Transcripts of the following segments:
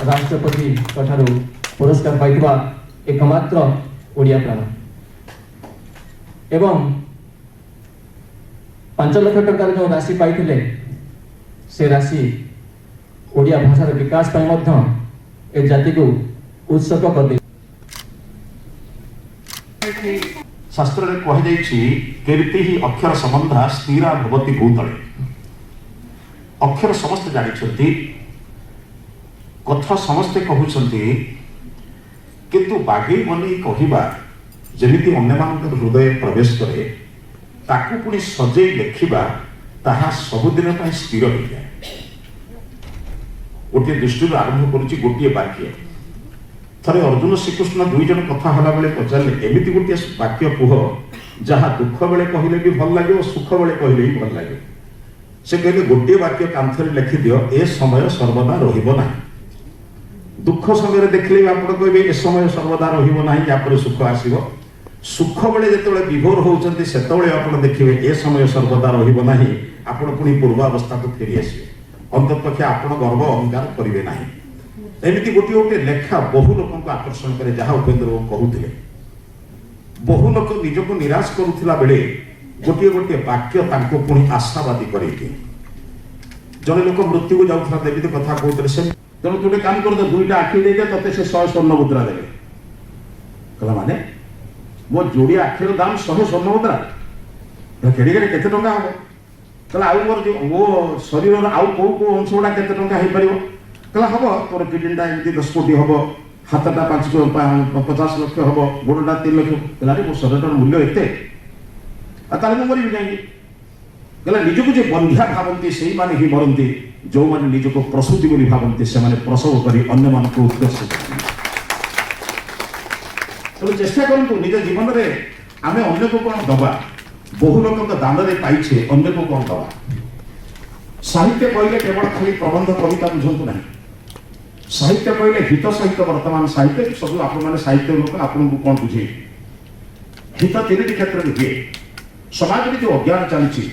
ରାଷ୍ଟ୍ରପତିଙ୍କ ଠାରୁ ପୁରସ୍କାର ପାଇଥିବା ଏକମାତ୍ର ଓଡ଼ିଆ ପ୍ରାଣ ଏବଂ 5 ଲକ୍ଷ ଟଙ୍କାର ଯେଉଁ ରାଶି ପାଇଥିଲେ, ସେ ରାଶି ଓଡ଼ିଆ ଭାଷାର ବିକାଶ ପାଇଁ ମଧ୍ୟ ଏ ଜାତିକୁ ଉତ୍ସର୍ଗ କରିଦେଇ ଏଠି ଶାସ୍ତ୍ରରେ କୁହାଯାଇଛି, କୀର୍ତ୍ତି ହି ଅକ୍ଷର ସମ୍ବନ୍ଧା ସ୍ଥିରା ଭବତି ଭୂତଳେ। ଅକ୍ଷର ସମସ୍ତେ ଜାଣିଛନ୍ତି, କଥା ସମସ୍ତେ କହୁଛନ୍ତି, କିନ୍ତୁ ବାଗେଇ ବନେଇ କହିବା ଯେମିତି ଅନ୍ୟମାନଙ୍କର ହୃଦୟ ପ୍ରବେଶ କରେ, ତାକୁ ପୁଣି ସଜେଇ ଲେଖିବା, ତାହା ସବୁଦିନ ପାଇଁ ସ୍ଥିର ହୋଇଯାଏ। ଗୋଟିଏ ଦୃଷ୍ଟିରୁ ଆରମ୍ଭ କରୁଛି, ଗୋଟିଏ ବାକ୍ୟ। ଥରେ ଅର୍ଜୁନ ଶ୍ରୀକୃଷ୍ଣ ଦୁଇ ଜଣ କଥା ହେଲା ବେଳେ ପଚାରିଲେ, ଏମିତି ଗୋଟିଏ ବାକ୍ୟ କୁହ ଯାହା ଦୁଃଖ ବେଳେ କହିଲେ ବି ଭଲ ଲାଗିବ, ସୁଖ ବେଳେ କହିଲେ ବି ଭଲ ଲାଗିବ। ସେ କହିଲେ, ଗୋଟିଏ ବାକ୍ୟ କାନ୍ଥରେ ଲେଖିଦିଅ, ଏ ସମୟ ସର୍ବଦା ରହିବ ନାହିଁ। ଦୁଃଖ ସମୟରେ ଦେଖିଲେ ବି ଆପଣ କହିବେ, ଏ ସମୟ ସର୍ବଦା ରହିବ ନାହିଁ, ୟା ପରେ ସୁଖ ଆସିବ। ସୁଖ ବେଳେ ଯେତେବେଳେ ବିଭୋର ହଉଛନ୍ତି, ସେତେବେଳେ ଆପଣ ଦେଖିବେ, ଏ ସମୟ ସର୍ବଦା ରହିବ ନାହିଁ। ଆପଣ ପୁଣି ପୂର୍ବାବସ୍ଥାକୁ ଫେରି ଆସିବେ। ଅନ୍ତତଃପକ୍ଷେ ଆପଣ ଗର୍ବ ଅହଙ୍କାର କରିବେ ନାହିଁ। ଏମିତି ଗୋଟିଏ ଗୋଟିଏ ଲେଖା ବହୁ ଲୋକଙ୍କୁ ଆକର୍ଷଣ କରେ, ଯାହା ଉପେନ୍ଦ୍ର ବାବୁ କହୁଥିଲେ। ବହୁ ଲୋକ ନିଜକୁ ନିରାଶ କରୁଥିଲା ବେଳେ ଗୋଟିଏ ଗୋଟିଏ ବାକ୍ୟ ତାଙ୍କୁ ପୁଣି ଆଶାବାଦୀ କରେଇଦିଏ। ଜଣେ ଲୋକ ମୃତ୍ୟୁକୁ ଯାଉଥିଲା, ଯେମିତି କଥା କହୁଥିଲେ ସେ, ତେଣୁ ତୁ ଗୋଟେ କାମ କରିଦେ, ଦୁଇଟା ଆଖି ଦେଇଦେ, ତତେ ସେ 100 ସ୍ୱର୍ଣ୍ଣ ମୁଦ୍ରା ଦେବେ। କହିଲା, ମାନେ ମୋ ଯୋଡ଼ିଏ ଆଖିର ଦାମ 100 ସ୍ୱର୍ଣ୍ଣ ମୁଦ୍ରା? କେଡ଼େ କେଡ଼େ କେତେ ଟଙ୍କା ହବ? କହିଲା, ଆଉ ମୋର ଯୋଉ ମୋ ଶରୀରର ଆଉ କୋଉ କୋଉ ଅଂଶ ଗୁଡ଼ା କେତେ ଟଙ୍କା ହେଇପାରିବ? କହିଲା, ହବ, ତୋର କିଡନୀଟା ଏମିତି 10 କୋଟି ହବ, ହାତଟା 50 ଲକ୍ଷ ହବ, ଗୋଡ଼ଟା 3 ଲକ୍ଷ। କହିଲା, ଆରେ, ମୋ ଶରୀରଟାର ମୂଲ୍ୟ ଏତେ? ଆଉ ତାହେଲେ ମୁଁ ମରିବି କାହିଁକି? କହିଲା, ନିଜକୁ ଯେ ବନ୍ଧ୍ୟା ଭାବନ୍ତି, ସେଇମାନେ ହିଁ ମରନ୍ତି। ଯେଉଁମାନେ ନିଜକୁ ପ୍ରସୂତି ବୋଲି ଭାବନ୍ତି, ସେମାନେ ପ୍ରସବ କରି ଅନ୍ୟମାନଙ୍କୁ ଉତ୍କର୍ଷ କରନ୍ତି। ତେଣୁ ଚେଷ୍ଟା କରନ୍ତୁ ନିଜ ଜୀବନରେ ଆମେ ଅନ୍ୟକୁ କ'ଣ ଦବା। ବହୁ ଲୋକଙ୍କ ଦାନରେ ପାଇଛେ, ଅନ୍ୟକୁ କ'ଣ ଦବା? ସାହିତ୍ୟ କହିଲେ କେବଳ ଖାଲି ପ୍ରବନ୍ଧ କବିତା ବୁଝନ୍ତୁ ନାହିଁ। ସାହିତ୍ୟ କହିଲେ ହିତ ସହିତ, ବର୍ତ୍ତମାନ ସାହିତ୍ୟ ସବୁ, ଆପଣମାନେ ସାହିତ୍ୟ ଲୋକ, ଆପଣଙ୍କୁ କ'ଣ ବୁଝେଇବି? ହିତ ତିନିଟି କ୍ଷେତ୍ରରେ ହୁଏ। ସମାଜରେ ଯେଉଁ ଅଜ୍ଞାନ ଚାଲିଛି,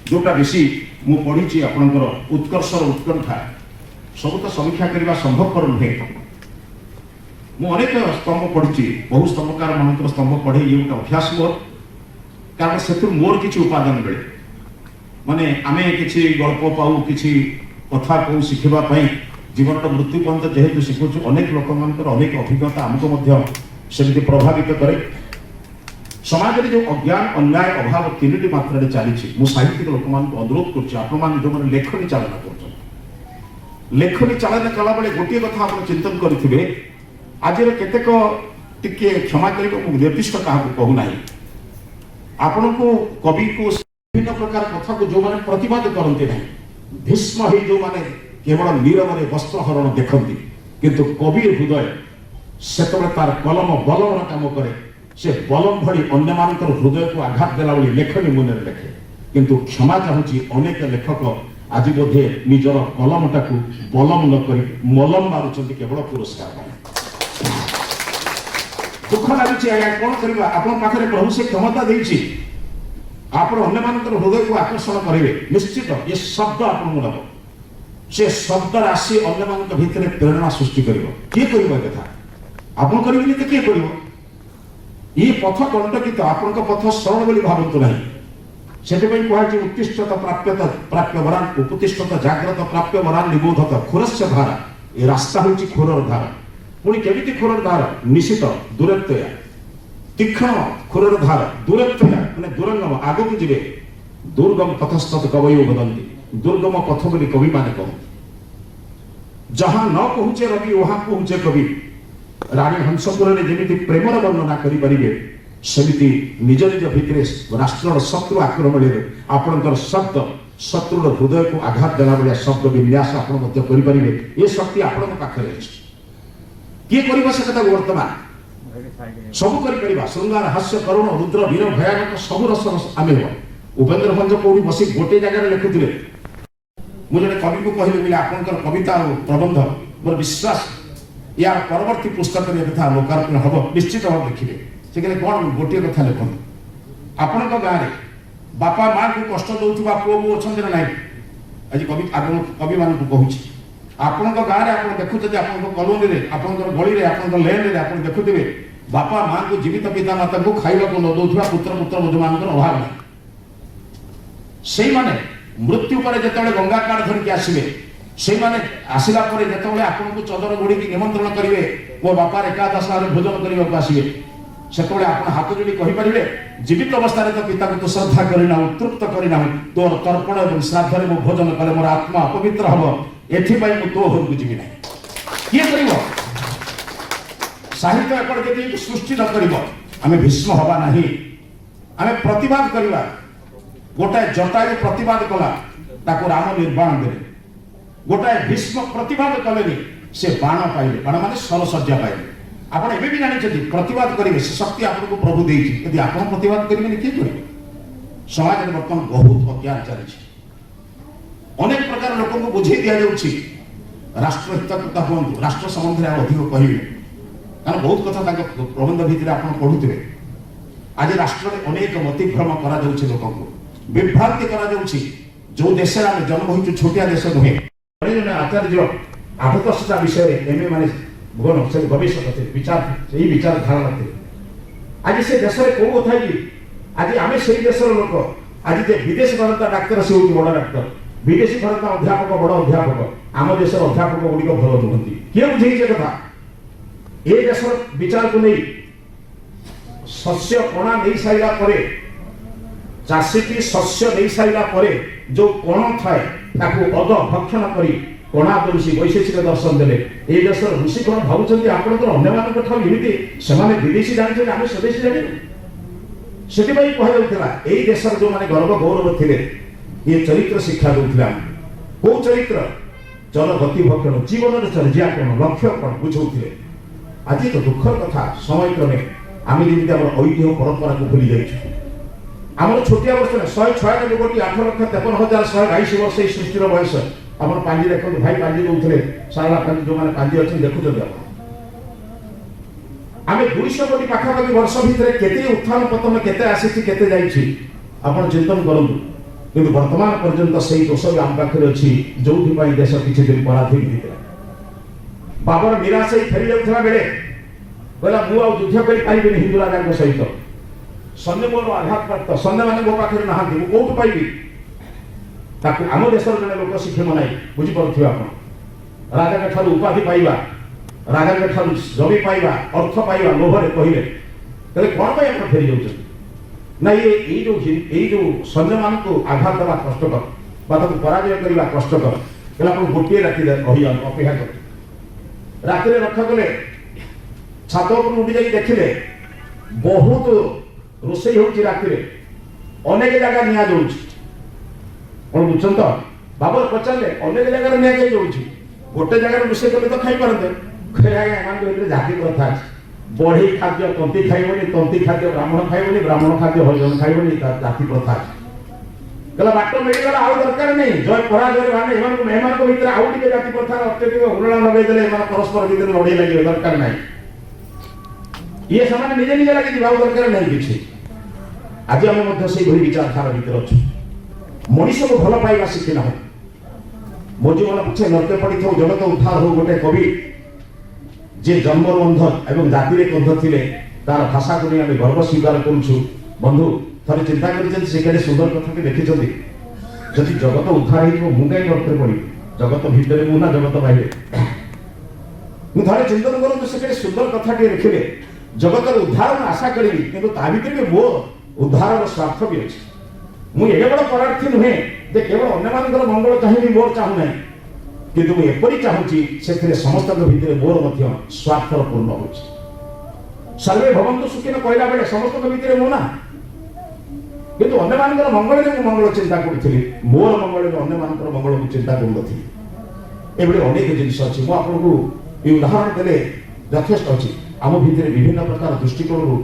ଯୋଉଟା ବେଶୀ ମୁଁ ପଢିଛି, ଆପଣଙ୍କର ଉତ୍କର୍ଷର ଉତ୍କଣ୍ଠା, ସବୁ ତ ସମୀକ୍ଷା କରିବା ସମ୍ଭବପର ନୁହେଁ। ମୁଁ ଅନେକ ସ୍ତମ୍ଭ ପଢିଛି, ବହୁ ସ୍ତମ୍ଭକାର ମାନଙ୍କର ସ୍ତମ୍ଭ ପଢେ। ଇଏ ଗୋଟେ ଅଭ୍ୟାସ ମୋର, କାରଣ ସେଥିରୁ ମୋର କିଛି ଉପାଦାନ ମିଳେ। ମାନେ ଆମେ କିଛି ଗଳ୍ପ ପାଉ, କିଛି କଥା କହୁ ଶିଖିବା ପାଇଁ। ଜୀବନର ମୃତ୍ୟୁ ପର୍ଯ୍ୟନ୍ତ ଯେହେତୁ ଶିଖୁଛୁ, ଅନେକ ଲୋକମାନଙ୍କର ଅନେକ ଅଭିଜ୍ଞତା ଆମକୁ ମଧ୍ୟ ସେମିତି ପ୍ରଭାବିତ କରେ। ସମାଜରେ ଯେଉଁ ଅଜ୍ଞାନ, ଅନ୍ୟାୟ, ଅଭାବ ତିନିଟି ମାତ୍ରାରେ ଚାଲିଛି, ମୁଁ ସାହିତ୍ୟିକ ଲୋକମାନଙ୍କୁ ଅନୁରୋଧ କରୁଛି, ଆପଣମାନେ ଯେଉଁମାନେ ଲେଖନୀ ଚାଳନା କରୁଛନ୍ତି, ଲେଖନୀ ଚାଳନା କଲାବେଳେ ଗୋଟିଏ କଥା ଆପଣ ଚିନ୍ତନ କରିଥିବେ। ଆଜିର କେତେକ, ଟିକେ କ୍ଷମା କରିବ, ମୁଁ ନିର୍ଦ୍ଦିଷ୍ଟ କାହାକୁ କହୁନାହିଁ, ଆପଣଙ୍କୁ କବିକୁ ବିଭିନ୍ନ ପ୍ରକାର କଥାକୁ ଯେଉଁମାନେ ପ୍ରତିବାଦ କରନ୍ତି ନାହିଁ, ଭୀଷ୍ମ ହେଇ ଯେଉଁମାନେ କେବଳ ନୀରବରେ ବସ୍ତ୍ରହରଣ ଦେଖନ୍ତି, କିନ୍ତୁ କବି ହୃଦୟ ସେତେବେଳେ ତାର କଲମ ବଲମର କାମ କରେ। ସେ ବଲମ ଭଳି ଅନ୍ୟମାନଙ୍କର ହୃଦୟକୁ ଆଘାତ ଦେଲା ଭଳି ଲେଖନୀ ମୁନରେ ଲେଖେ। କିନ୍ତୁ କ୍ଷମା ଚାହୁଁଛି, ଅନେକ ଲେଖକ ଆଜି ବୋଧେ ନିଜର କଲମଟାକୁ ବଲମ ନ କରି ମଲମ ମାରୁଛନ୍ତି କେବଳ ପୁରସ୍କାର ପାଇଁ। ଦୁଃଖ ଲାଗୁଛି ଆଜ୍ଞା, କଣ କରିବା? ଆପଣଙ୍କ ପାଖରେ ପ୍ରଭୁ ସେ କ୍ଷମତା ଦେଇଛି, ଆପଣ ଅନ୍ୟମାନଙ୍କର ହୃଦୟକୁ ଆକର୍ଷଣ କରିବେ ନିଶ୍ଚିତ। ଏ ଶବ୍ଦ ଆପଣଙ୍କୁ ନେବ, ସେ ଶବ୍ଦ ରାଶି ଅନ୍ୟମାନଙ୍କ ଭିତରେ ପ୍ରେରଣା ସୃଷ୍ଟି କରିବ। କିଏ କରିବ ଏ କଥା? ଆପଣ କରିବେନି ତ କିଏ କରିବ? ଇଏ ପଥ କଣ୍ଟକିତ, ଆପଣଙ୍କ ପଥ ସରଳ ବୋଲି ଭାବନ୍ତୁ ନାହିଁ। ସେଥିପାଇଁ କୁହାଯାଇଛି, ଉତ୍ତିଷ୍ଠତ ପ୍ରାପ୍ୟତ ପ୍ରାପ୍ୟ ବରାନ, ଉପତିଷ୍ଠତ ଜାଗ୍ରତ ପ୍ରାପ୍ୟ ବରାନ ନିବୋଧତ ଖୁରସ୍ୟ ଧାରା। ଏ ରାସ୍ତା ହେଉଛି ଖୁରର ଧାର। ପୁଣି କେମିତି ଖୁରର ଧାର? ନିଶିତ ଦୂରତ୍ୱୟା, ତୀକ୍ଷ୍ଣ ଖୁରର ଧାର, ଦୂରତ୍ୱୟା ମାନେ ଦୂରଙ୍ଗମ, ଆଗକୁ ଯିବେ। ଦୁର୍ଗମ ପଥସ୍ତତ କବୟୋ ବଦନ୍ତି, ଦୁର୍ଗମ ପଥ ବୋଲି କବିମାନେ କହନ୍ତି। ଯାହା ନ କହୁଛେ ରବି, ଉହା କହୁଛେ କବି। ରାଣୀ ହଂସପୁରରେ ଯେମିତି ପ୍ରେମର ବର୍ଣ୍ଣନା କରିପାରିବେ, ସେମିତି ନିଜ ନିଜ ଭିତରେ ରାଷ୍ଟ୍ରର ଶତ୍ରୁ ଆକ୍ରମଣରେ ଆପଣଙ୍କର ଶବ୍ଦ ଶତ୍ରୁର ହୃଦୟକୁ ଆଘାତ ଦେଲା ଭଳିଆ ଶବ୍ଦ ବିନ୍ୟାସ ଆପଣ ମଧ୍ୟ କରିପାରିବେ। ଏ ଶକ୍ତି ଆପଣଙ୍କ ପାଖରେ ଅଛି। କିଏ କରିବ ସେ କଥାକୁ? ବର୍ତ୍ତମାନ ସବୁ କରିପାରିବା। ଶୃଙ୍ଗାର, ହାସ୍ୟ, କରୁଣ, ରୁଦ୍ର, ବୀର, ଭୟାନକ ସବୁ ରସ ଆମେ ହେବ। ଉପେନ୍ଦ୍ର ଭଞ୍ଜ କୋଉଠି ବସି ଗୋଟେ ଜାଗାରେ ଲେଖୁଥିଲେ। ମୁଁ ଜଣେ କବିକୁ କହିଲି ବୋଲି, ଆପଣଙ୍କର କବିତା ଆଉ ପ୍ରବନ୍ଧ, ମୋର ବିଶ୍ୱାସ ୟାର ପରବର୍ତ୍ତୀ ପୁସ୍ତକରେ ଏ କଥା ଲୋକାର୍ପଣ ହବ, ନିଶ୍ଚିତ ଭାବେ ଲେଖିବେ। ସେ କହିଲେ, କ'ଣ? ଗୋଟିଏ କଥା ଲେଖନ୍ତୁ, ଆପଣଙ୍କ ଗାଁରେ ବାପା ମାଙ୍କୁ କଷ୍ଟ ଦଉଥିବା ପୁଅ ବୋହୂ ଅଛନ୍ତି ନା ନାହିଁ? ଆଜି କବି, ଆପଣ କବିମାନଙ୍କୁ କହୁଛି। ଆପଣଙ୍କ ଗାଁରେ ଆପଣ ଦେଖୁଛନ୍ତି, ଆପଣଙ୍କ କଲୋନୀରେ, ଆପଣଙ୍କର ଗଳିରେ, ଆପଣଙ୍କ ଲେନ୍ରେ ଆପଣ ଦେଖୁଥିବେ, ବାପା ମାଙ୍କୁ, ଜୀବିତ ପିତା ମାତାଙ୍କୁ ଖାଇବାକୁ ନ ଦଉଥିବା ପୁତ୍ର ପୁତ୍ର ବଧୂମାନଙ୍କର ଅଭାବ ନାହିଁ। ସେଇମାନେ ମୃତ୍ୟୁ ପରେ ଯେତେବେଳେ ଗଙ୍ଗା କାର୍ଡ ଧରିକି ଆସିବେ, ସେଇମାନେ ଆସିଲା ପରେ ଯେତେବେଳେ ଆପଣଙ୍କୁ ଚଦର ଘୋଡ଼ିକି ନିମନ୍ତ୍ରଣ କରିବେ, ମୋ ବାପାର ଏକାଦଶାରେ ଭୋଜନ କରିବାକୁ ଆସିବେ, ସେତେବେଳେ ଆପଣ ହାତ ଯୋଡ଼ି କହିପାରିବେ, ଜୀବିତ ଅବସ୍ଥାରେ ତ ପିତାକୁ ତୁ ଶ୍ରଦ୍ଧା କରିନାହୁଁ, ତୃପ୍ତ କରିନାହୁଁ, ତୋର ତର୍ପଣ ଏବଂ ଶ୍ରାଦ୍ଧରେ ମୁଁ ଭୋଜନ କଲେ ମୋର ଆତ୍ମା ଅପବିତ୍ର ହବ, ଏଥିପାଇଁ ମୁଁ ତୋ ଘରକୁ ଯିବି ନାହିଁ? କିଏ କରିବ? ସାହିତ୍ୟ ଏପଟେ ଯଦି ସୃଷ୍ଟି ନ କରିବ, ଆମେ ଭୀଷ୍ମ ହବା ନାହିଁ। ଆମେ ପ୍ରତିବାଦ କରିବା। ଗୋଟାଏ ଜଟାୟୁ ପ୍ରତିବାଦ କଲା, ତାକୁ ରାମ ନିର୍ବାଣ ଦେଲେ। ଗୋଟାଏ ଭୀଷ୍ମ ପ୍ରତିବାଦ କଲେନି, ସେ ବାଣ ପାଇଲେ। ବାଣ ମାନେ ସରଶଯ୍ୟା ପାଇଲେ। ଆପଣ ଏବେ ବି ଜାଣିଛନ୍ତି, ପ୍ରତିବାଦ କରିବେ, ସେ ଶକ୍ତି ଆପଣଙ୍କୁ ପ୍ରଭୁ ଦେଇଛି। ଯଦି ଆପଣ ପ୍ରତିବାଦ କରିବେନି, କିଏ କରିବେ? ସମାଜରେ ବର୍ତ୍ତମାନ ବହୁତ ଅଜ୍ଞାନ ଚାଲିଛି। ଅନେକ ପ୍ରକାର ଲୋକଙ୍କୁ ବୁଝେଇ ଦିଆଯାଉଛି, ରାଷ୍ଟ୍ରହିତ କଥା ହୁଅନ୍ତୁ। ରାଷ୍ଟ୍ର ସମ୍ବନ୍ଧରେ ଆଉ ଅଧିକ କହିବେ, କାରଣ ବହୁତ କଥା ତାଙ୍କ ପ୍ରବନ୍ଧ ଭିତରେ ଆପଣ ପଢୁଥିବେ। ଆଜି ରାଷ୍ଟ୍ରରେ ଅନେକ ମତିଭ୍ରମ କରାଯାଉଛି, ଲୋକଙ୍କୁ ବିଭ୍ରାନ୍ତି କରାଯାଉଛି। ଯୋଉ ଦେଶରେ ଆମେ ଜନ୍ମ ହୋଇଛୁ, ଛୋଟିଆ ଦେଶ ନୁହେଁ। ଜଣେ ଜଣେ ଆଚାର୍ଯ୍ୟ ଆଠଦଶଟା ବିଷୟରେ ଏମ୍ ଏ ମାନେ ଗଣ ସେ ଗବେଷକ ଥିଲେ, ବିଚାର ସେଇ ବିଚାରଧାରଣା ଥିଲେ। ଆଜି ସେ ଦେଶରେ କୋଉ କଥା କି? ଆଜି ଆମେ ସେଇ ଦେଶର ଲୋକ। ଆଜି ଯେ ବିଦେଶ ଫେରନ୍ତା ଡାକ୍ତର, ସେ ହେଉଛି ବଡ଼ ଡାକ୍ତର। ବିଦେଶୀ ଫେରନ୍ତା ଅଧ୍ୟାପକ ବଡ଼ ଅଧ୍ୟାପକ। ଆମ ଦେଶର ଅଧ୍ୟାପକ ଗୁଡ଼ିକ ଭଲ ନୁହନ୍ତି। କିଏ ବୁଝେଇছে କଥା? ଏ ଦେଶର ବିଚାରକୁ ନେଇ ଶସ୍ୟ କଣା ନେଇ ସାରିଲା ପରେ, ଚାଷୀଟି ଶସ୍ୟ ନେଇ ସାରିଲା ପରେ ଯୋଉ କଣ ଥାଏ, ତାକୁ ଅଦ ଭକ୍ଷଣ କରି କଣା ଋଷି ବୈଶେଷିକ ଦର୍ଶନ ଦେଲେ। ଏଇ ଦେଶର ଋଷି କଣ ଭାବୁଛନ୍ତି ଆପଣଙ୍କର ଅନ୍ୟମାନଙ୍କ ଠାରୁ ଏମିତି ସେମାନେ ବିଦେଶୀ ଜାଣିଛନ୍ତି, ଆମେ ସ୍ୱଦେଶୀ ଜାଣିନୁ? ସେଥିପାଇଁ କୁହାଯାଉଥିଲା, ଏଇ ଦେଶର ଯୋଉମାନେ ଗର୍ବ ଗୌରବ ଥିଲେ, ଇଏ ଚରିତ୍ର ଶିକ୍ଷା ଦଉଥିଲେ ଆମକୁ। କୋଉ ଚରିତ୍ର? ଚର ଗତି ଭକ୍ଷଣ, ଜୀବନର ଚର୍ଯ୍ୟା କଣ, ଲକ୍ଷ୍ୟ କଣ ବୁଝଉଥିଲେ। ଆଜି ଏକ ଦୁଃଖର କଥା, ସମୟକ୍ରମେ ଆମେ ଯେମିତି ଆମର ଐତିହ୍ୟ ପରମ୍ପରାକୁ ଭୁଲି ଯାଇଛୁ। ଆମର ଛୋଟିଆ ବର୍ଷ ନୁହେଁ, 196,53,122 ବର୍ଷ ଏଇ ସୃଷ୍ଟିର ବୟସ। ଆପଣ ପାଞ୍ଜି ଦେଖନ୍ତୁ, ଭାଇ ପାଞ୍ଜି ଦଉଥିଲେ, ସାରଳା ପାଞ୍ଜି, ଯୋଉମାନେ ପାଞ୍ଜି ଅଛନ୍ତି ଦେଖୁଛନ୍ତି ଆପଣ। ଆମେ 200 କୋଟି ପାଖାପାଖି ବର୍ଷ ଭିତରେ କେତେ ଉତ୍ଥାନ ପତନ, କେତେ ଆସିଛି, କେତେ ଯାଇଛି, ଆପଣ ଚିନ୍ତନ କରନ୍ତୁ। କିନ୍ତୁ ବର୍ତ୍ତମାନ ପର୍ଯ୍ୟନ୍ତ ସେଇ ଦୋଷ ବି ଆମ ପାଖରେ ଅଛି, ଯୋଉଥିପାଇଁ ଦେଶ କିଛି ଦିନ ପରାଧୀନ ହେଇଥିଲା। ବାବର ନିରାଶ ହେଇ ଫେରି ଯାଉଥିଲା ବେଳେ କହିଲା, ମୁଁ ଆଉ ଯୁଦ୍ଧ କରିପାରିବିନି ହିନ୍ଦୁ ରାଜାଙ୍କ ସହିତ। ସୈନ୍ୟ ମୋର ଆଘାତପ୍ରାପ୍ତ, ସୈନ୍ୟମାନେ ମୋ ପାଖରେ ନାହାନ୍ତି, ମୁଁ କୋଉଠୁ ପାଇବି? ତାକୁ ଆମ ଦେଶର ଜଣେ ଲୋକ ଶିଖେ ମନାଇ, ବୁଝିପାରୁଥିବେ ଆପଣ, ରାଜାଙ୍କ ଠାରୁ ଉପାଧି ପାଇବା, ରାଜାଙ୍କ ଠାରୁ ଜମି ପାଇବା, ଅର୍ଥ ପାଇବା ଲୋଭରେ କହିଲେ, ତାହେଲେ କ'ଣ ପାଇଁ ଆପଣ ଫେରି ଯାଉଛନ୍ତି? ନା, ଇଏ ଏଇ ଯୋଉ ସୈନ୍ୟମାନଙ୍କୁ ଆଘାତ ଦେବା କଷ୍ଟକର ବା ତାକୁ ପରାଜୟ କରିବା କଷ୍ଟକର। ହେଲେ ଆପଣ ଗୋଟିଏ ରାତିରେ ରହିଯାଆନ୍ତୁ, ଅପେକ୍ଷା କରନ୍ତୁ। ରାତିରେ ରକ୍ଷା କଲେ, ଛାତ ଉପରୁ ଉଠି ଯାଇ ଦେଖିଲେ ବହୁତ ରୋଷେଇ ହଉଛି, ରାତିରେ ଅନେକ ଜାଗା ନିଆଁ ଜଳୁଛି। କଣ ବୁଝୁଛନ୍ତି ତ? ବାବର ପଚାରିଲେ, ଅନେକ ଜାଗାରେ ନିଆଁ କାଇଁ ଜଳୁଛି? ଗୋଟେ ଜାଗାରେ ରୋଷେଇ କଲେ ତ ଖାଇପାରନ୍ତେ। କହିଲେ, ଆଜ୍ଞା, ଏମାନଙ୍କ ଭିତରେ ଜାତି ପ୍ରଥା ଅଛି। ବଢେଇ ଖାଦ୍ୟ ତନ୍ତି ଖାଇବନି, ତନ୍ତି ଖାଦ୍ୟ ବ୍ରାହ୍ମଣ ଖାଇବନି, ବ୍ରାହ୍ମଣ ଖାଦ୍ୟ ହରିଜନ ଖାଇବନି। ତାର ଜାତି ପ୍ରଥା ଅଛି। କହିଲା, ବାଟ ମିଳିଗଲା, ଆଉ ଦରକାର ନାହିଁ। ଜୟ ପରାଜୟରେ ମାନେ ଏମାନଙ୍କ ଭିତରେ ଆଉ ଟିକେ ଜାତି ପ୍ରଥାର ଅତ୍ୟଧିକ ହୁଳା ଲଗେଇଦେଲେ ଏମାନେ ପରସ୍ପର ଭିତରେ ଲଢେଇ ଲାଗିବେ। ଦରକାର ନାହିଁ। ଇଏ ସେମାନେ ନିଜେ ନିଜେ ଲାଗିଯିବେ, ଆଉ ଦରକାର ନାହିଁ କିଛି। ଆଜି ଆମେ ମଧ୍ୟ ସେଇଭଳି ବିଚାରଧାରା ଭିତରେ ଅଛୁ। ମଣିଷକୁ ଭଲ ପାଇବା ଶିଖିନାହୁଁ। ମୋ ଜୀବନ ପଛେ ନର୍କେ ପଡ଼ିଥାଉ, ଜଗତ ଉଦ୍ଧାର ହଉ। ଗୋଟେ କବି ଯିଏ ଜନ୍ମରୁ ଅନ୍ଧ ଏବଂ ଜାତିରେ କନ୍ଧ ଥିଲେ, ତାର ଭାଷାକୁ ନେଇ ଆମେ ଗର୍ବ ସ୍ୱୀକାର କରୁଛୁ। ବନ୍ଧୁ, ଥରେ ଚିନ୍ତା କରିଛନ୍ତି, ସେ କେତେ ସୁନ୍ଦର କଥାଟି ଲେଖିଛନ୍ତି। ଯଦି ଜଗତ ଉଦ୍ଧାର ହେଇଯିବ, ମୁଁ କାହିଁ ନର୍କରେ ପଡ଼ିବି? ଜଗତ ଭିତରେ ମୁଁ ନା ଜଗତ ବାହିରେ ମୁଁ? ଥରେ ଚିନ୍ତନ କରନ୍ତୁ, ସେ କେତେ ସୁନ୍ଦର କଥାଟିଏ ଲେଖିଲେ। ଜଗତର ଉଦ୍ଧାର ମୁଁ ଆଶା କରିବି, କିନ୍ତୁ ତା ଭିତରେ ବି ମୋ ଉଦ୍ଧାରର ସ୍ୱାର୍ଥ ବି ଅଛି। ମୁଁ ଏଡ଼େ ବଡ଼ ପରାର୍ଥୀ ନୁହେଁ ଯେ କେବଳ ଅନ୍ୟମାନଙ୍କର ମଙ୍ଗଳ ଚାହିଁବି, ମୋର ଚାହୁଁନାହିଁ। କିନ୍ତୁ ମୁଁ ଏପରି ଚାହୁଁଛି, ସେଥିରେ ସମସ୍ତଙ୍କ ଭିତରେ ମୋର ମଧ୍ୟ ସ୍ୱାର୍ଥର ପୂର୍ଣ୍ଣ ହେଉଛି। ସର୍ବେ ଭବନ୍ତୁ ସୁଖିନଃ କହିଲା ବେଳେ ସମସ୍ତଙ୍କ ଭିତରେ ମୁଁ ନା, କିନ୍ତୁ ଅନ୍ୟମାନଙ୍କର ମଙ୍ଗଳରେ ମୁଁ ମଙ୍ଗଳ ଚିନ୍ତା କରୁଥିଲି, ମୋର ମଙ୍ଗଳରେ ଅନ୍ୟମାନଙ୍କର ମଙ୍ଗଳ ମୁଁ ଚିନ୍ତା କରୁନଥିଲି। ଏଭଳି ଅନେକ ଜିନିଷ ଅଛି। ମୁଁ ଆପଣଙ୍କୁ ଏ ଉଦାହରଣ ଦେଲେ ଯଥେଷ୍ଟ ଅଛି। ଆମ ଭିତରେ ବିଭିନ୍ନ ପ୍ରକାର ଦୃଷ୍ଟିକୋଣରୁ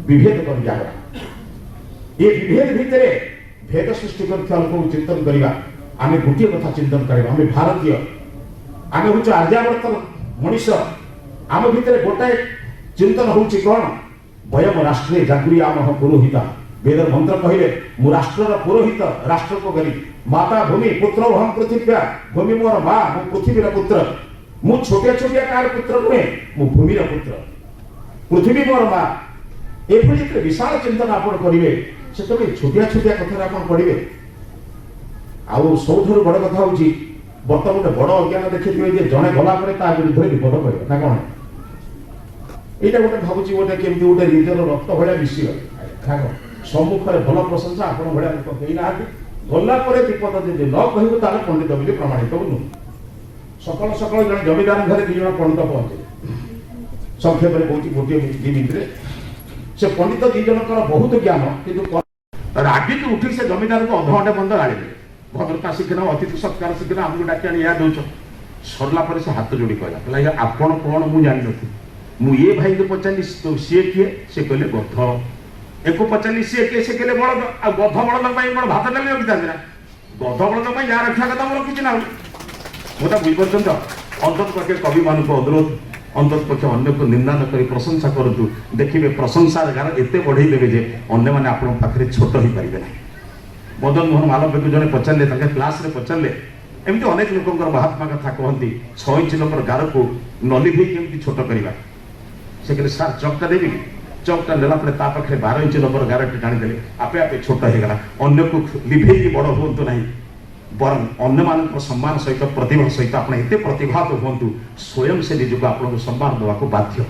ବିଭେଦ କରିଦିଆଗଲା। ଏ ବିଭେଦ ଭିତରେ ଭେଦ ସୃଷ୍ଟି କରୁଥିବା ଲୋକଙ୍କୁ ଚିନ୍ତନ କରିବା। ଆମେ ଗୋଟିଏ କଥା ଚିନ୍ତନ କରିବା, ଆମେ ଭାରତୀୟ, ଆମେ ହଉଛୁ ଆର୍ଯ୍ୟାବର୍ତ୍ତର ମଣିଷ। ଆମ ଭିତରେ ଗୋଟାଏ ଚିନ୍ତନ ହଉଛି କଣ? ବୟମ ରାଷ୍ଟ୍ରେ ଜାଗୃୟାମଃ ପୁରୋହିତା। ବେଦର ମନ୍ତ୍ର କହିଲେ ମୁଁ ରାଷ୍ଟ୍ରର ପୁରୋହିତ, ରାଷ୍ଟ୍ରକୁ ଗଲି। ମାତା ଭୂମି ପୁତ୍ରୋହଂ ପୃଥିବ୍ୟା, ଭୂମି ମୋର ମା, ମୁଁ ପୃଥିବୀର ପୁତ୍ର। ମୁଁ ଛୋଟିଆ ଛୋଟିଆ କାହାର ପୁତ୍ର ନୁହେଁ, ମୁଁ ଭୂମିର ପୁତ୍ର, ପୃଥିବୀ ମୋର ମା। ଏଭଳି ଯେତେବେଳେ ବିଶାଳ ଚିନ୍ତନ ଆପଣ କରିବେ, ସେତେବେଳେ ଛୋଟିଆ ଛୋଟିଆ କଥାରେ ଆପଣ ପଢିବେ। ଆଉ ସବୁଠାରୁ ବଡ଼ କଥା ହଉଛି, ବର୍ତ୍ତମାନ ଗୋଟେ ବଡ଼ ଅଜ୍ଞାନ ଦେଖିଥିବେ ଯେ ଜଣେ ଗଲା ପରେ ତା ବିରୁଦ୍ଧରେ ବିପଦ କହିବ ନା କଣ? ଏଇଟା ଗୋଟେ ଭାବୁଛି ଗୋଟେ କେମିତି ଗୋଟେ ନିଜର ରକ୍ତ ଭଳିଆ ମିଶିଗଲେ ନା କଣ? ସମ୍ମୁଖରେ ଭଲ ପ୍ରଶଂସା, ଆପଣ ଭଳିଆ ଲୋକ କେହି ନାହାନ୍ତି। ଗଲା ପରେ ବିପଦ ଯଦି ନ କହିବୁ, ତାହେଲେ ପଣ୍ଡିତ ବୋଲି ପ୍ରମାଣିତ ନୁହେଁ। ସକାଳୁ ସକାଳୁ ଜଣେ ଜମିଦାର ଘରେ 2 ଜଣ ପଣ୍ଡିତ ପହଞ୍ଚିଲେ। ସଂକ୍ଷେପରେ କହୁଛି, ଗୋଟିଏ 2 ମିନିଟରେ। ସେ ପଣ୍ଡିତ 2 ଜଣଙ୍କର ବହୁତ ଜ୍ଞାନ, କିନ୍ତୁ ରାଗିକି ଉଠି ସେ ଜମିଦାରକୁ ଅଧଘଣ୍ଟେ ପର୍ଯ୍ୟନ୍ତ ଗାଳିଲେ। ଭଦ୍ରତା ଶିଖିନ, ଅତିଥି ସତ୍କାର ଶିଖିନ, ଆମକୁ ଡାକି ଆଣି ଏହା ଦଉଛ। ସରିଲା ପରେ ସେ ହାତ ଯୋଡ଼ି କହିଲା, କହିଲା, ଆଜ୍ଞା ଆପଣ କଣ ମୁଁ ଜାଣିନଥିଲି। ମୁଁ ଏ ଭାଇଙ୍କୁ ପଚାରିଲି ସିଏ କିଏ, ସେ କହିଲେ ଗଧ। ଏକୁ ପଚାରିଲି ସିଏ କିଏ, ସେ କହିଲେ ବଳଦ। ଆଉ ଗଧ ବଳଦ ପାଇଁ କଣ ଭାତ ଡାଲି ରଖିଥାନ୍ତି ନା? ଗଧ ବଳଦ ପାଇଁ ଯାହା ରଖିବା କଥା ମୁଁ ରଖିଛି ନା। ଆଉ ମୁଁ ତା ବୁଝିପାରୁଛନ୍ତି ତ? ଅନ୍ତତଃ ପକ୍ଷେ କବିମାନଙ୍କୁ ଅନୁରୋଧ, ଅନ୍ତତଃ ପକ୍ଷେ ଅନ୍ୟକୁ ନିନ୍ଦା ନ କରି ପ୍ରଶଂସା କରନ୍ତୁ। ଦେଖିବେ, ପ୍ରଶଂସାର ଗାର ଏତେ ବଢେଇ ଦେବେ ଯେ ଅନ୍ୟମାନେ ଆପଣଙ୍କ ପାଖରେ ଛୋଟ ହେଇପାରିବେ ନାହିଁ। ମଦନ ମୋହନ ମାଲବ୍ୟକୁ ଜଣେ ପଚାରିଲେ, ତାଙ୍କ କ୍ଲାସରେ ପଚାରିଲେ, ଏମିତି ଅନେକ ଲୋକଙ୍କର ମହାତ୍ମା କଥା କହନ୍ତି, 6 ଇଞ୍ଚ ଲୋକର ଗାରକୁ ନଲିଭେଇ କେମିତି ଛୋଟ କରିବା? ସେ କହିଲେ, ସାର୍ ଚକ୍ଟା ଦେବି କି? ଚକ୍ଟା ନେଲା ପରେ ତା ପାଖରେ 12 ଇଞ୍ଚ ଲୋକର ଗାରଟି ଟାଣିଦେଲେ, ଆପେ ଆପେ ଛୋଟ ହେଇଗଲା। ଅନ୍ୟକୁ ଲିଭେଇକି ବଡ଼ ହୁଅନ୍ତୁ ନାହିଁ, ବରଂ ଅନ୍ୟମାନଙ୍କ ସମ୍ମାନ ସହିତ, ପ୍ରତିଭା ସହିତ ଆପଣ ଏତେ ପ୍ରତିଭାତ ହୁଅନ୍ତୁ, ସ୍ୱୟଂ ସେ ନିଜକୁ ଆପଣଙ୍କୁ ସମ୍ମାନ ଦେବାକୁ ବାଧ୍ୟ ହେବ।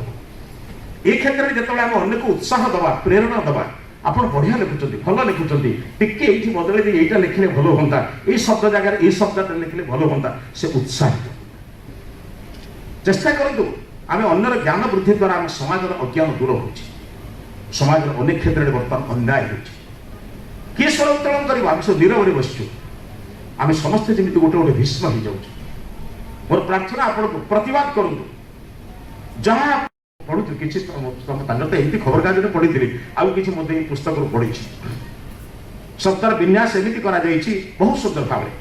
ଏ କ୍ଷେତ୍ରରେ ଯେତେବେଳେ ଆମେ ଅନ୍ୟକୁ ଉତ୍ସାହ ଦେବା, ପ୍ରେରଣା ଦେବା, ଆପଣ ବଢିଆ ଲେଖୁଛନ୍ତି, ଭଲ ଲେଖୁଛନ୍ତି, ଟିକେ ଏଇଠି ବଦଳେଇ ଦେଇ ଏଇଟା ଲେଖିଲେ ଭଲ ହୁଅନ୍ତା, ଏଇ ଶବ୍ଦ ଜାଗାରେ ଏଇ ଶବ୍ଦଟା ଲେଖିଲେ ଭଲ ହୁଅନ୍ତା, ସେ ଉତ୍ସାହିତ। ଚେଷ୍ଟା କରନ୍ତୁ। ଆମେ ଅନ୍ୟର ଜ୍ଞାନ ବୃଦ୍ଧି ଦ୍ୱାରା ଆମ ସମାଜର ଅଜ୍ଞାନ ଦୂର ହେଉଛି। ସମାଜର ଅନେକ କ୍ଷେତ୍ରରେ ବର୍ତ୍ତମାନ ଅନ୍ୟାୟ ହେଉଛି। କିଏ ସ୍ୱର ଉତ୍ତୋଳନ କରିବ? ଆମେ ସବୁ ନୀରବରେ ବସିଛୁ। ଆମେ ସମସ୍ତେ ଯେମିତି ଗୋଟେ ଗୋଟେ ଭୀଷ୍ମ ହେଇଯାଉଛୁ। ମୋର ପ୍ରାର୍ଥନା ଆପଣଙ୍କୁ, ପ୍ରତିବାଦ କରନ୍ତୁ। ଯାହା ପଢୁଛୁ କିଛି ତାଙ୍କର ତ ଏମିତି ଖବରକାଗଜରେ ପଢିଥିଲି, ଆଉ କିଛି ମଧ୍ୟ ଏଇ ପୁସ୍ତକରୁ ପଢିଛି। ଶବ୍ଦର ବିନ୍ୟାସ ଏମିତି କରାଯାଇଛି ବହୁତ ସୁନ୍ଦର ଭାବରେ,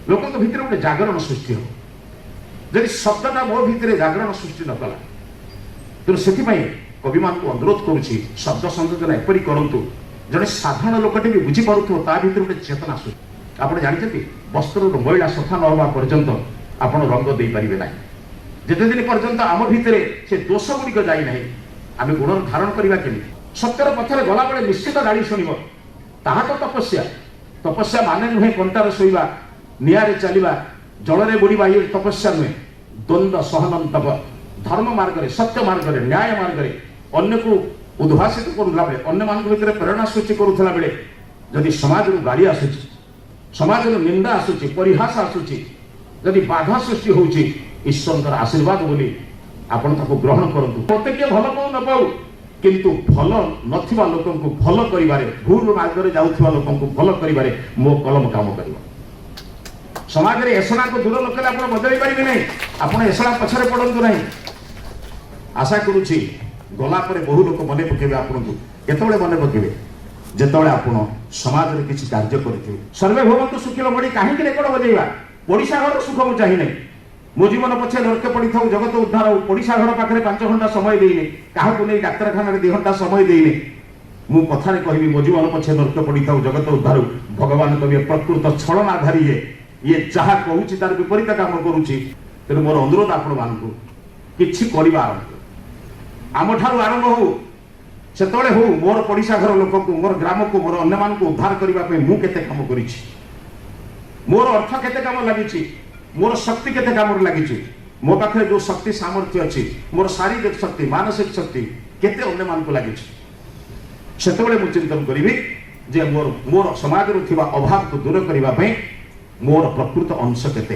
ଲୋକଙ୍କ ଭିତରେ ଗୋଟେ ଜାଗରଣ ସୃଷ୍ଟି ହେବ। ଯଦି ଶବ୍ଦଟା ମୋ ଭିତରେ ଜାଗରଣ ସୃଷ୍ଟି ନ କଲା, ତେଣୁ ସେଥିପାଇଁ କବିମାନଙ୍କୁ ଅନୁରୋଧ କରୁଛି, ଶବ୍ଦ ସଂଯୋଜନା ଏପରି କରନ୍ତୁ, ଜଣେ ସାଧାରଣ ଲୋକଟେ ବି ବୁଝିପାରୁଥିବ, ତା ଭିତରେ ଗୋଟେ ଚେତନା ଆସୁଛି। ଆପଣ ଜାଣିଛନ୍ତି, ବସ୍ତ୍ରରୁ ମଇଳା ସଫା ନ ହେବା ପର୍ଯ୍ୟନ୍ତ ଆପଣ ରଙ୍ଗ ଦେଇପାରିବେ ନାହିଁ। ଯେତେ ଦିନ ପର୍ଯ୍ୟନ୍ତ ଆମ ଭିତରେ ସେ ଦୋଷ ଗୁଡ଼ିକ ଯାଇନାହିଁ, ଆମେ ଗୁଣର ଧାରଣ କରିବା କେମିତି? ସତ୍ୟର ପଥରେ ଗଲାବେଳେ ନିଶ୍ଚିତ ଗାଳି ଶୁଣିବ। ତାହା ତ ତପସ୍ୟା। ତପସ୍ୟା ମାନେ ନୁହେଁ କଣ୍ଟାରେ ଶୋଇବା, ନିଆଁରେ ଚାଲିବା, ଜଳରେ ବୁଡ଼ିବା, ଇଏ ତପସ୍ୟା ନୁହେଁ। ଦ୍ୱନ୍ଦ୍ୱ ସହନଂ ତପ। ଧର୍ମ ମାର୍ଗରେ, ସତ୍ୟ ମାର୍ଗରେ, ନ୍ୟାୟ ମାର୍ଗରେ ଅନ୍ୟକୁ ଉଦ୍ଭାସିତ କରୁଥିଲା ବେଳେ, ଅନ୍ୟମାନଙ୍କ ଭିତରେ ପ୍ରେରଣା ସୃଷ୍ଟି କରୁଥିଲା ବେଳେ ଯଦି ସମାଜରୁ ଗାଳି ଆସୁଛି, ସମାଜରୁ ନିନ୍ଦା ଆସୁଛି, ପରିହାସ ଆସୁଛି, ଯଦି ବାଧା ସୃଷ୍ଟି ହେଉଛି, ଈଶ୍ୱରଙ୍କର ଆଶୀର୍ବାଦ ବୋଲି ଆପଣ ତାକୁ ଗ୍ରହଣ କରନ୍ତୁ। ମୋତେ କିଏ ଭଲ ପାଉ ନ ପାଉ, କିନ୍ତୁ ଭଲ ନଥିବା ଲୋକଙ୍କୁ ଭଲ କରିବାରେ, ଭୁଲ ମାର୍ଗରେ ଯାଉଥିବା ଲୋକଙ୍କୁ ଭଲ କରିବାରେ ମୋ କଲମ କାମ କରିବ। ସମାଜରେ ଏସଣାକୁ ଦୂର ନ କଲେ ଆପଣ ବଦଳେଇ ପାରିବେ ନାହିଁ। ଆପଣ ଏସଣା ପଛରେ ପଡ଼ନ୍ତୁ ନାହିଁ। ଆଶା କରୁଛି, ଗଲା ପରେ ବହୁ ଲୋକ ମନେ ପକେଇବେ ଆପଣଙ୍କୁ। କେତେବେଳେ ମନେ ପକେଇବେ? ଯେତେବେଳେ ଆପଣ ସମାଜରେ କିଛି କାର୍ଯ୍ୟ କରିଥିବେ। ସର୍ବେ ଭବନ୍ତୁ ସୁଖିନୋ ମଣି କାହିଁକି ରେକର୍ଡ ବଜେଇବା? ପଡ଼ିଶା ଘରର ସୁଖ ମୁଁ ଚାହିଁନାହିଁ। ମୋ ଜୀବନ ପଛେ ନର୍କେ ପଡ଼ିଥାଉ, ଜଗତ ଉଦ୍ଧାର ହଉ। ପଡ଼ିଶା ଘର ପାଖରେ 5 ଘଣ୍ଟା ସମୟ ଦେଇନି, କାହାକୁ ନେଇ ଡାକ୍ତରଖାନାରେ 2 ଘଣ୍ଟା ସମୟ ଦେଇନି। ମୁଁ କଥାରେ କହିବି, ମୋ ଜୀବନ ପଛେ ନର୍କେ ପଡ଼ିଥାଉ, ଜଗତ ଉଦ୍ଧାର ହଉ। ଭଗବାନ କହିବେ, ପ୍ରକୃତ ଛଳନାଧାରୀ ଇଏ, ଇଏ ଯାହା କହୁଛି ତାର ବିପରୀତ କାମ କରୁଛି। ତେଣୁ ମୋର ଅନୁରୋଧ ଆପଣମାନଙ୍କୁ, କିଛି କରିବା ଆରମ୍ଭ କର। ଆମଠାରୁ ଆରମ୍ଭ ହଉ। ସେତେବେଳେ ହଉ, ମୋର ପଡ଼ିଶା ଘର ଲୋକକୁ, ମୋର ଗ୍ରାମକୁ, ମୋର ଅନ୍ୟମାନଙ୍କୁ ଉଦ୍ଧାର କରିବା ପାଇଁ ମୁଁ କେତେ କାମ କରିଛି, ମୋର ଅର୍ଥ କେତେ କାମ ଲାଗିଛି, ମୋର ଶକ୍ତି କେତେ କାମରେ ଲାଗିଛି, ମୋ ପାଖରେ ଯୋଉ ଶକ୍ତି ସାମର୍ଥ୍ୟ ଅଛି, ମୋର ଶାରୀରିକ ଶକ୍ତି, ମାନସିକ ଶକ୍ତି କେତେ ଅନ୍ୟମାନଙ୍କୁ ଲାଗିଛି। ସେତେବେଳେ ମୁଁ ଚିନ୍ତନ କରିବି ଯେ ମୋର ମୋର ସମାଜରୁ ଥିବା ଅଭାବକୁ ଦୂର କରିବା ପାଇଁ ମୋର ପ୍ରକୃତ ଅଂଶ କେତେ।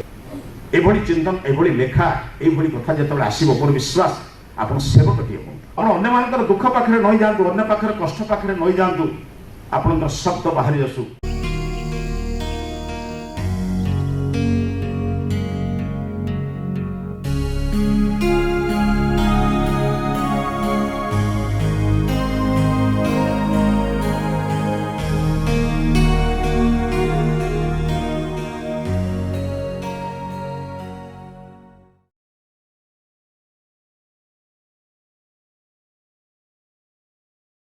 ଏଭଳି ଚିନ୍ତନ, ଏଭଳି ଲେଖା, ଏଇଭଳି କଥା ଯେତେବେଳେ ଆସିବ, ମୋର ବିଶ୍ୱାସ ଆପଣ ସେବକଟିଏ ହୁଅନ୍ତୁ। ଆପଣ ଅନ୍ୟମାନଙ୍କର ଦୁଃଖ ପାଖରେ ନଇଁ ଯାଆନ୍ତୁ, ଅନ୍ୟ ପାଖରେ କଷ୍ଟ ପାଖରେ ନଇଁ ଯାଆନ୍ତୁ, ଆପଣଙ୍କର ଶବ୍ଦ ବାହାରି ଆସୁ।